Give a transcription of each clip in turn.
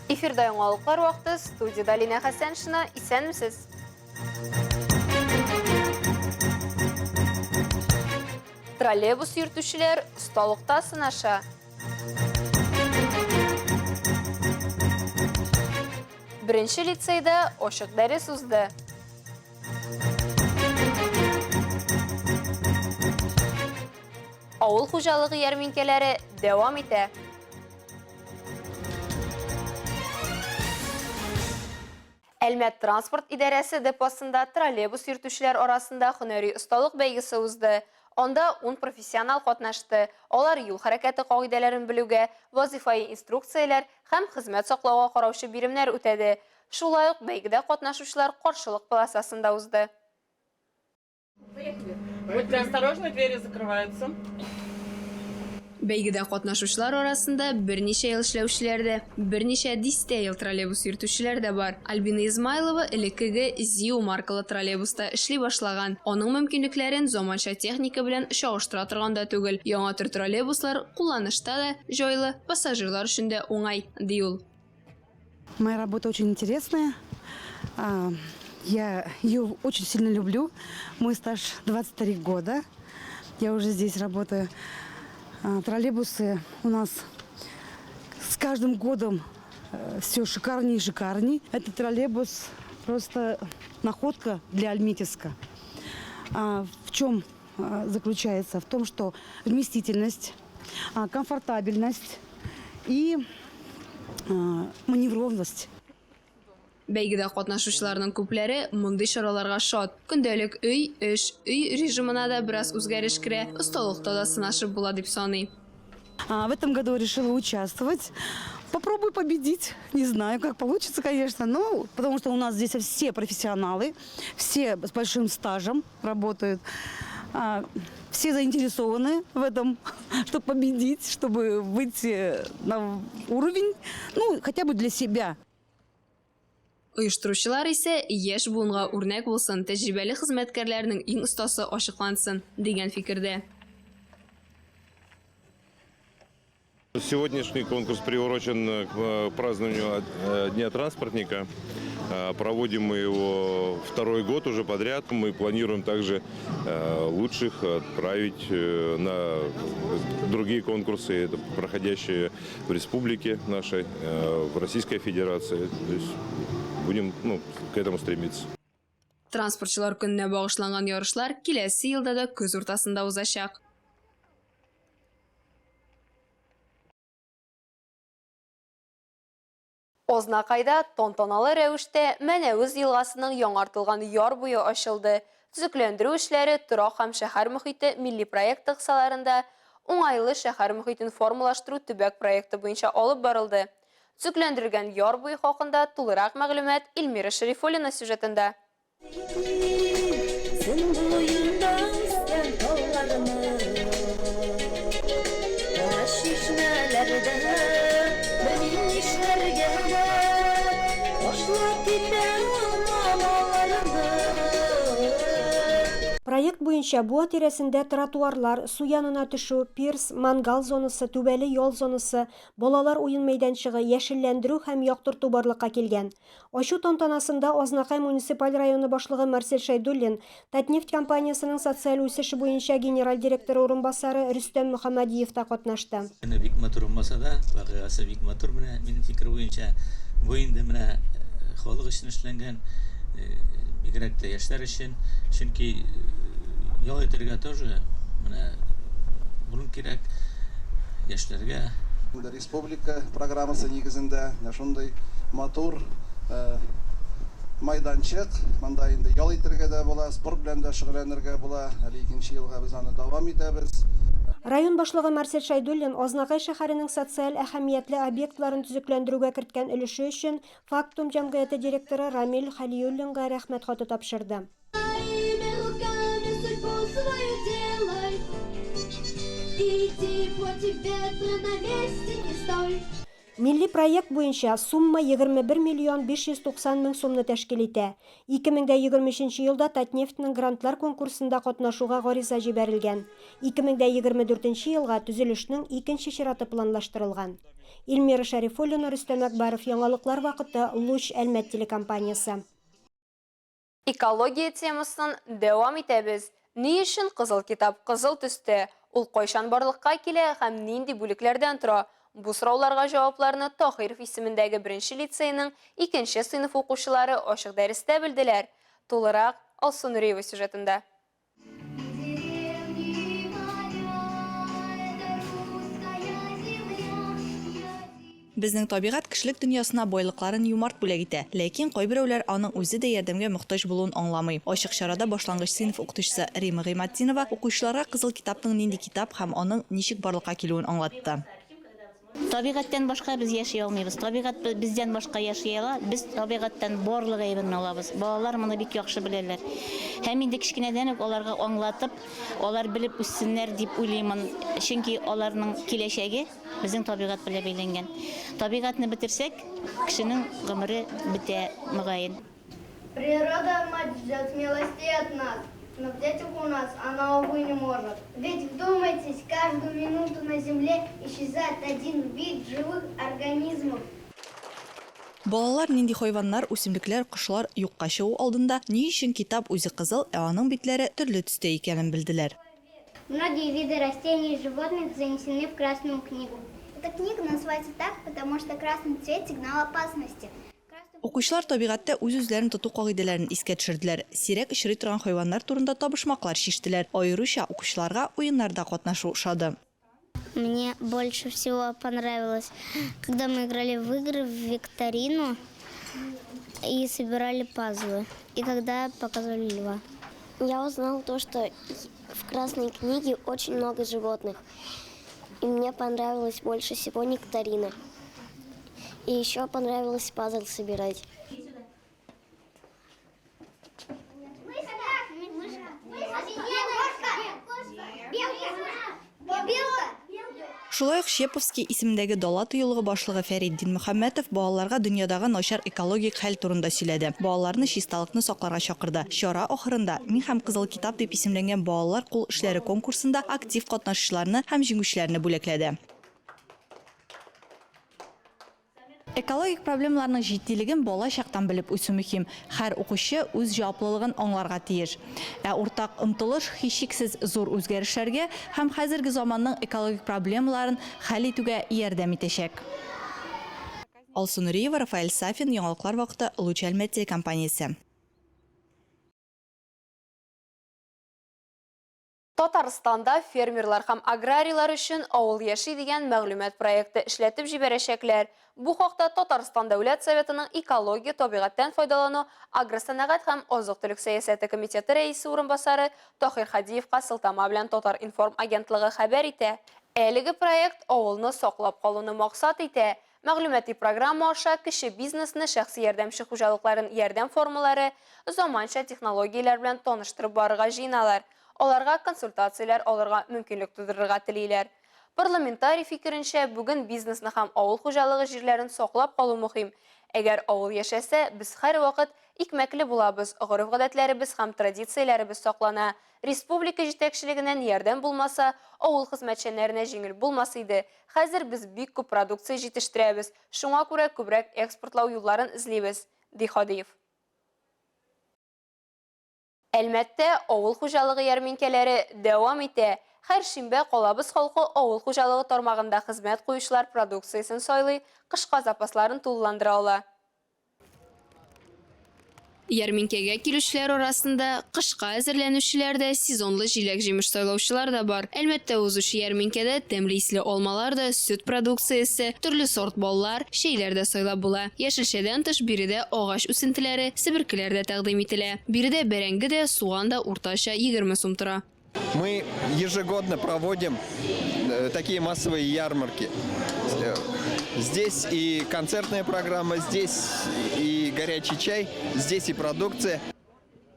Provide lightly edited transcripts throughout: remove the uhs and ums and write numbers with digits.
Эфирда яңалыклар вакыты, студиядә Линә Хәсәншина. Исәнмесез! Троллейбус йөртүчеләр осталыкта сынаша. Беренче лицейда ачык дәрес узды. Авыл хуҗалыгы ярминкәләре дәвам итә. Әлмәт транспорт идарәсе депосында троллейбус йөртүчеләр арасында һөнәри осталык бәйгесе узды. Анда ун профессионал катнашты. Алар юл хәрәкәте кагыйдәләрен белүгә, вазыйфаи инструкцияләр һәм хезмәт саклауга караучы биремнәр үтәде. Шулай ук бәйгедә катнашучылар каршылык полосасын да узды. Будьте осторожны, двери закрываются. Бәйгедә катнашучылар арасында берничә ел эшләүчеләр дә, берничә дистә ел троллейбус йөртүчеләр дә бар. Альбина Измайлова элеккеге ЗИУ маркалы троллейбуста эшли башлаган. Аның мөмкинлекләрен заманча техника белән чагыштыра торган да түгел. Яңа төр троллейбуслар кулланышта да җайлы, пассажирлар өчен дә уңай, ди ул. Моя работа очень интересная. Я ее очень сильно люблю. Мой стаж 23 года. Я уже здесь работаю. Троллейбусы у нас с каждым годом э, все шикарнее и шикарнее. Этот троллейбус просто находка для Альметьевска. В чем заключается? В том, что вместительность, комфортабельность и маневрованность. Бәйгедә катнашучыларның күпләре мондый чараларга шат. Көндәлек өй, эш, өй режимына да бераз үзгәреш керә, осталыкта да сынашып була дип саный. В этом году решила участвовать. Попробую победить. Не знаю, как получится, конечно, но потому что у нас здесь все профессионалы, все с большим стажем работают. Все заинтересованы в этом, чтобы победить, чтобы выйти на уровень, ну, хотя бы для себя. Оештыручылар исә яшь буынга үрнәк булсын, тәҗрибәле хезмәткәрләрнең иң остасы ачыклансын, дигән фикердә. Сегодняшний конкурс приурочен к празднованию Дня транспортника. Проводим мы его второй год уже подряд. Мы планируем также лучших отправить на другие конкурсы, это проходящие в республике нашей, в Российской Федерации. То есть будем, ну, к этому стремиться. Транспортчылар көненә багышланган ярышлар киләсе елда да көз уртасында узачак. Азнакайда тантаналы рәвештә Мәнәвез елгасының яңартылган яр буе ачылды. Төзекләндерү эшләре Торак һәм шәһәр мохите милли проекты кысаларында Уңайлы шәһәр мохитен формалаштыру төбәк проекты буенча алып барылды. Төзекләндерелгән яр буе хакында тулырак мәгълүмат Эльмира Шәрифуллина сюжетында. Проект буенча буа тирәсендә тротуарлар, су янына төшү, пирс, мангал зонасы, түбәле ял зонасы, балалар уен мәйданчыгы, яшелләндерү һәм яктырту барлыкка килгән. Ачу тантанасында Азнакай муниципаль районы башлыгы Марсель Шәйдуллин, Татнефть компаниясенең социаль үсеш буенча генераль директоры урынбасары Рөстәм Мөхәммәдиев та катнашты. Көне бик матур булмаса да, вакыйгасы бик матур менә, минем фикер буенча. Бу инде менә халык өчен эшләнгән, бигрәк тә яшьләр өчен. Чөнки ял итәргә тоже менә урын кирәк яшьләргә. Республика программасы нигезендә менә шундый матур майданчык. Монда инде ял итәргә дә була, спорт белән дә шөгыльләнергә була. Әле икенче елга без аны дәвам итәбез. Район башлыгы Марсель Шәйдуллин Азнакай шәһәренең социаль әһәмиятле объектларын төзекләндерүгә керткән өлеше өчен Фактум җәмгыяте директоры Рамил Хәлиуллинга Рәхмәт хаты тапшырды. Милли проект буенча сумма 21 миллион 590 мең сумны тәшкил итә. 2023 елда Татнефть нең грантлар конкурсында катнашуга гариза җибәрелгән. 2024 елга төзелешнең икенче чираты планлаштырылган. Эльмира Шәрифуллина, Рөстәм Әкбаров, Яңалыклар вакыты, Луч, Әлмәт телекомпаниясе. Экология темасын дәвам итәбез. Ни өчен Кызыл китап кызыл төстә? Ул кайчан барлыкка килә һәм нинди бүлекләрдән тора? Бу сорауларга җавапларны Таһиров исемендәге беренче лицейның икенче сыйныф укучылары ачык дәрестә белделәр. Тулырак Алсу Нуриева сюжетында. Безнең табигать кешелек дөньясына байлыкларын юмарт бүләк итә. Ләкин кайберәүләр аның үзе дә ярдәмгә мохтаҗ булуын аңламый. Ачык чарада башлангыч сыйныф укытучысы Римма Гыйматдинова укучыларга Кызыл китапның нинди китап һәм аның ничек барлыкка килүен аңлатты. Табигатьтән башка без яши алмыйбыз. Табигать бездән башка яши ала. Без табигатьтән барлык әйберне алабыз. Балалар моны бик яхшы беләләр. Һәм инде кечкенәдән үк аларга аңлатып, алар белеп үссеннәр дип уйлыймын. Чөнки аларның киләчәге безнең табигать белән бәйләнгән. Табигатьне бетерсәк, кешенең гомере бетә, мөгаен. Природа мать ждет милостей от нас, но в детях у нас она, увы, не может. Ведь вдумайтесь, каждую минуту на Земле исчезает один вид живых организмов. Балалар нинди хайваннар, үсемлекләр, кошлар юкка чыгу алдында, ни өчен китап үзе кызыл, ә аның битләре төрле төстә икәнен белделәр. Многие виды растений и животных занесены в Красную книгу. Эта книга называется так, потому что красный цвет – сигнал опасности. Укучылар табигатьтә үз-үзләрен тоту кагыйдәләрен искә төшерделәр, сирәк очрый торган хайваннар турында табышмаклар чиштеләр. Аеруча укучыларга уеннарда катнашу ошады. Мне больше всего понравилось, когда мы играли в игры, в викторину и собирали пазлы, и когда показывали льва. Я узнал то, что в Красной книге очень много животных. И мне понравилось больше всего нектарина. И еще понравилось пазл собирать. Шулай ук Щеповский исемендәге дала тыюлыгы башлыгы Фәрит Динмөхәммәтов балаларга дөньядагы начар экологик хәл турында сөйләде, балаларны чисталыкны сакларга чакырды. Чара ахырында Мин һәм Кызыл китап дип исемләнгән балалар кул эшләре конкурсында актив катнашучыларны һәм җиңүчеләрне бүләкләде. Экологик проблемаларның җитдилеген бала чактан белеп үсү мөһим. Һәр укучы үз җаваплылыгын аңларга тиеш. Ә уртак омтылыш, һичшиксез, зур үзгәрешләргә һәм хәзерге заманның экологик проблемаларын хәл итүгә ярдәм итәчәк. Алсу Нуриева, Рафаэль Сафин, Яңалыклар вакыты, Луч Әлмәт телекомпаниясе. Татарстанда фермерлар һәм аграрийлар өчен Авыл яши дигән мәгълүмат проекты эшләтеп җибәрәчәкләр. Бу хакта Татарстан Дәүләт Советының экология, табигатьтән файдалану, агросәнәгать һәм азык-төлек сәясәте комитеты рәисе урынбасары Таһир Һадиевка сылтама белән Татар-информ агентлыгы хәбәр итә. Әлеге проект авылны саклап калуны максат итә. Мәгълүмати программа аша кече бизнесны, шәхси ярдәмче хуҗалыкларын ярдәм формалары, заманча технологияләр белән таныштырып барырга җыеналар, аларга консультацияләр алырга мөмкинлек тудырырга телиләр. Парламентарий фикеренчә, бүген бизнесны һәм авыл хуҗалыгы җирләрен саклап калу мөһим. Әгәр авыл яшәсә, без һәрвакыт икмәкле булабыз, гореф-гадәтләребез һәм традицияләребез саклана. Республика җитәкчелегеннән ярдәм булмаса, авыл хезмәтчәннәренә җиңел булмас иде. Хәзер без бик күп продукция җитештерәбез, шуңа күрә күбрәк экспортлау юлларын эзлибез, ди Һадиев. Әлмәттә авыл хуҗалыгы ярминкәләре дәвам итә. Һәр шимбә калабыз халкы авыл хуҗалыгы тармагында хезмәт куючылар продукциясен сайлый, кышка запасларын тулыландыра ала. Ярминкәгә килүчеләр арасында кышка әзерләнүчеләр дә, сезонлы җиләк-җимеш сайлаучылар да бар. Әлмәттә узучы ярминкәдә тәмле исле алмалар да, сөт продукциясе, төрле сорт баллар, чәйләр дә сайлап була. Яшелчәдән тыш, биредә агач үсентеләре, себеркеләр дә тәкъдим ителә. Биредә бәрәңге дә, суган да уртача 20 сум тора. Мы ежегодно проводим э, такие массовые ярмарки. Э, здесь и концертная программа, здесь и горячий чай, здесь и продукция.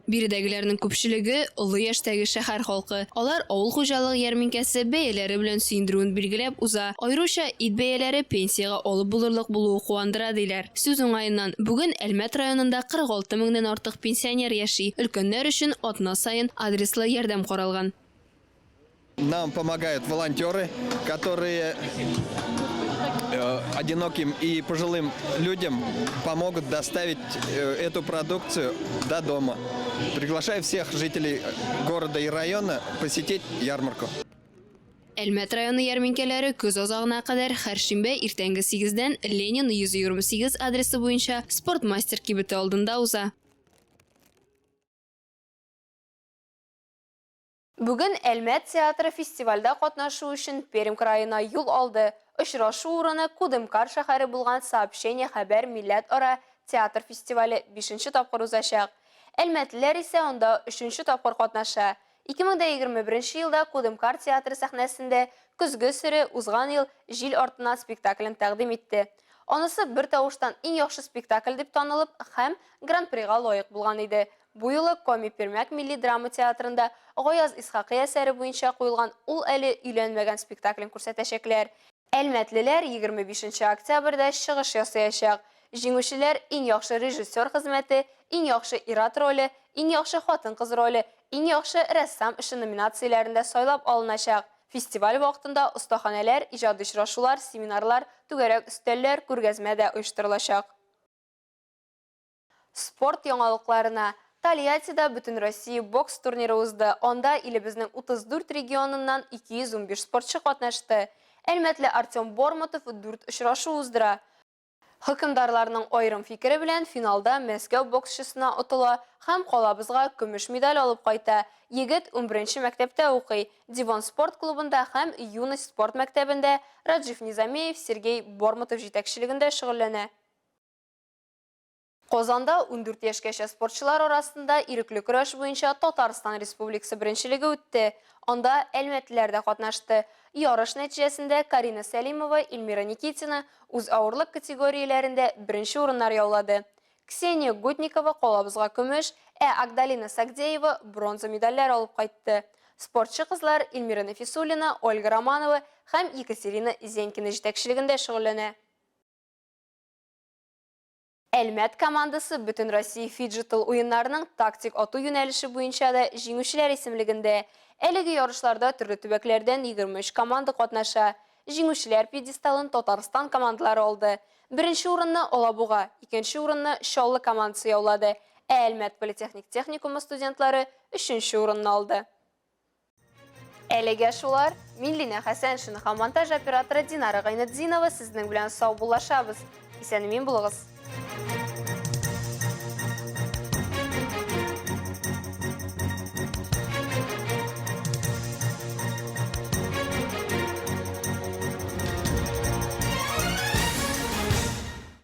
Биредәгеләрнең күпчелеге, олы яшьтәге шәһәр халкы. Алар авыл хуҗалыгы ярминкәсе бәяләре белән сөендерүен билгеләп уза. Аеруча ит бәяләре пенсиягә алып булырлык булуы куандыра, диләр. Сүз уңаеннан, бүген Әлмәт районында 46 меңнән артык пенсионер яши. Өлкәннәр өчен атна саен адреслы ярдәм каралган. Нам помогают волонтеры, которые э, одиноким и пожилым людям помогут доставить э, эту продукцию до дома. Приглашаю всех жителей города и района посетить ярмарку. Әлмәт районы ярминкәләре көз азагына кадәр һәр шимбә иртәнге 8-дән Ленин 128 адресы буенча Спортмастер кибете алдында уза. Бүген Әлмәт театры фестивальдә катнашу өчен Пермь краена юл алды. Очрашу урыны Кудымкар шәһәре булган Сообщение хәбәр милләтара театр фестивале бишенче тапкыр узачак. Әлмәтлеләр исә анда өченче тапкыр катнаша. 2021 елда Кудымкар театры сәхнәсендә Көзге сере узган ел Җил артыннан спектаклен тәкъдим итте. Анысы бер тавыштан иң яхшы спектакль дип танылып һәм Гран-прига лаек булган иде. Бу юлы Коми-Пермяк милли драма театрында Гаяз Исхакый әсәре буенча куелган Ул әле өйләнмәгән спектаклен күрсәтәчәкләр. Әлмәтлеләр 25 нче октябрьдә чыгыш ясаячак. Җиңүчеләр Иң яхшы режиссер хезмәте, Иң яхшы ир-ат роле, Иң яхшы хатын-кыз роле, Иң яхшы рәссам эше номинацияләрендә сайлап алыначак. Фестиваль вакытында остаханәләр, иҗади очрашулар, семинарлар, түгәрәк өстәлләр, күргәзмә дә оештырылачак. Спорт яңалыкларына. Тольяттида Бөтенроссия бокс турниры узды. Анда илебезнең 34 регионыннан 215 спортчы катнашты. Әлмәтле Артем Бормотов дүрт очрашу уздыра. Хөкемдарларның аерым фикере белән финалда Мәскәү боксчысына отыла һәм калабызга көмеш медаль алып кайта. Егет унберенче мәктәптә укый. Девон спорт клубында һәм Юность спорт мәктәбендә Раджив Низамеев, Сергей Бормотов җитәкчелегендә шөгыльләнә. Казанда 14 яшькәчә спортчылар арасында ирекле көрәш буенча Татарстан Республикасы беренчелеге үтте. Анда әлмәтлеләр дә катнашты. Ярыш нәтиҗәсендә Карина Сәлимова, Эльмира Никитина үз авырлык категорияләрендә беренче урыннар яулады. Ксения Гутникова калабызга көмеш, ә Агдалина Сагдеева бронза медальләр алып кайтты. Спортчы кызлар Эльмира Нәфисуллина, Ольга Романова һәм Екатерина Зенькина җитәкчелегендә шөгыльләнә. Әлмәт командасы Бөтенроссия фиджитал уеннарының тактик ату юнәлеше буенча да җиңүчеләр исемлегендә. Әлеге ярышларда төрле төбәкләрдән 23 команда катнаша. Җиңүчеләр пьедесталын Татарстан командалары алды. Беренче урынны Алабуга, икенче урынны Чаллы командасы яулады, ә Әлмәт политехник техникумы студентлары өченче урынны алды. Әлегә шулар. Мин Линә Хәсәншина һәм монтаж операторы Динара Гайнетдинова сезнең белән саубуллашабыз. Исән-имин булыгыз.